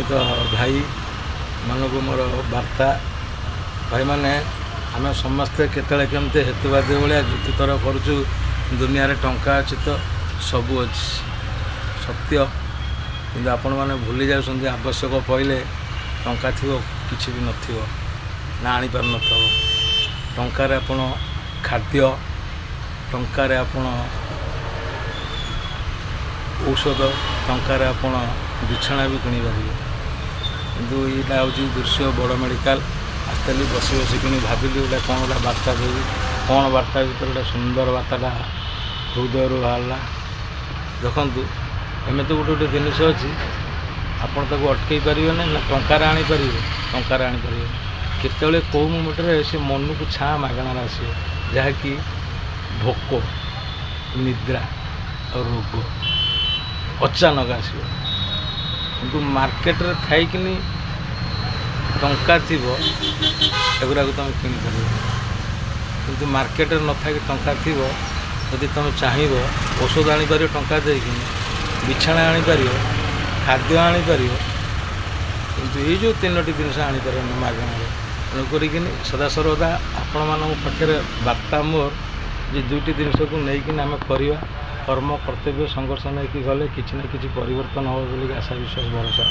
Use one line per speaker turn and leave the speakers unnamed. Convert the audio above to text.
ଅଗଣିତ ଭାଇମାନଙ୍କୁ ମୋର ବାର୍ତ୍ତା। ଭାଇମାନେ, ଆମେ ସମସ୍ତେ କେତେବେଳେ କେମିତି ହେତୁବାଦୀ ଭଳିଆ ଯୁକ୍ତିତର୍କ କରୁଛୁ, ଦୁନିଆରେ ଟଙ୍କା ଅଛି ତ ସବୁ ଅଛି। ସତ୍ୟ, କିନ୍ତୁ ଆପଣମାନେ ଭୁଲି ଯାଉଛନ୍ତି, ଆବଶ୍ୟକ ପଡ଼ିଲେ ଟଙ୍କା ଥିବ, କିଛି ବି ନଥିବ ନା ଆଣିପାରୁନଥିବ। ଟଙ୍କାରେ ଆପଣ ଖାଦ୍ୟ, ଟଙ୍କାରେ ଆପଣ ଔଷଧ, ଟଙ୍କାରେ ଆପଣ ବିଛଣା ବି କିଣିପାରିବେ। କିନ୍ତୁ ଏଇଟା ହେଉଛି ଦୃଶ୍ୟ ବଡ଼ ମେଡ଼ିକାଲ। ଆସିଥିଲି, ବସି ବସିକିନି ଭାବିଲି ଗୋଟେ କ'ଣ ଗୋଟେ ବାର୍ତ୍ତା ଦେବି। କ'ଣ ବାର୍ତ୍ତା ଭିତରେ ଗୋଟେ ସୁନ୍ଦର ବାର୍ତ୍ତାଟା ହୃଦୟରୁ ବାହାରିଲା। ଦେଖନ୍ତୁ, ଏମିତି ଗୋଟେ ଗୋଟେ ଜିନିଷ ଅଛି, ଆପଣ ତାକୁ ଅଟକେଇ ପାରିବେନି ନା ଟଙ୍କାରେ ଆଣିପାରିବେ, ଟଙ୍କାରେ ଆଣିପାରିବେନି। କେତେବେଳେ କେଉଁ ମୁମେଣ୍ଟରେ ସେ ମନକୁ ଛାଁ ମାଗଣାରେ ଆସିବ, ଯାହାକି ଭୋକ, ନିଦ୍ରା ଆଉ ରୋଗ ଅଚାନକ ଆସିବ। କିନ୍ତୁ ମାର୍କେଟରେ ଥାଇକିନି ଟଙ୍କା ଥିବ, ଏଗୁଡ଼ାକୁ ତୁମେ କିଣିପାରିବ। କିନ୍ତୁ ମାର୍କେଟରେ ନଥାଇକି ଟଙ୍କା ଥିବ, ଯଦି ତୁମେ ଚାହିଁବ, ଔଷଧ ଆଣିପାରିବ ଟଙ୍କା ଦେଇକିନି, ବିଛଣା ଆଣିପାରିବ, ଖାଦ୍ୟ ଆଣିପାରିବ, କିନ୍ତୁ ଏଇ ଯେଉଁ ତିନୋଟି ଜିନିଷ ଆଣିପାରିବନି ମାଗଣାରେ। ତେଣୁ କରିକିନି ସଦାସର୍ବଦା ଆପଣମାନଙ୍କ ପାଖରେ ବାର୍ତ୍ତା ମୋର ଯେ ଦୁଇଟି ଜିନିଷକୁ ନେଇକିନି ଆମେ କରିବା କର୍ମ, କର୍ତ୍ତବ୍ୟ, ସଂଘର୍ଷ ନେଇକି ଗଲେ କିଛି ନା କିଛି ପରିବର୍ତ୍ତନ ହେବ ବୋଲିକି ଆଶା, ବିଶ୍ୱାସ, ଭରସା।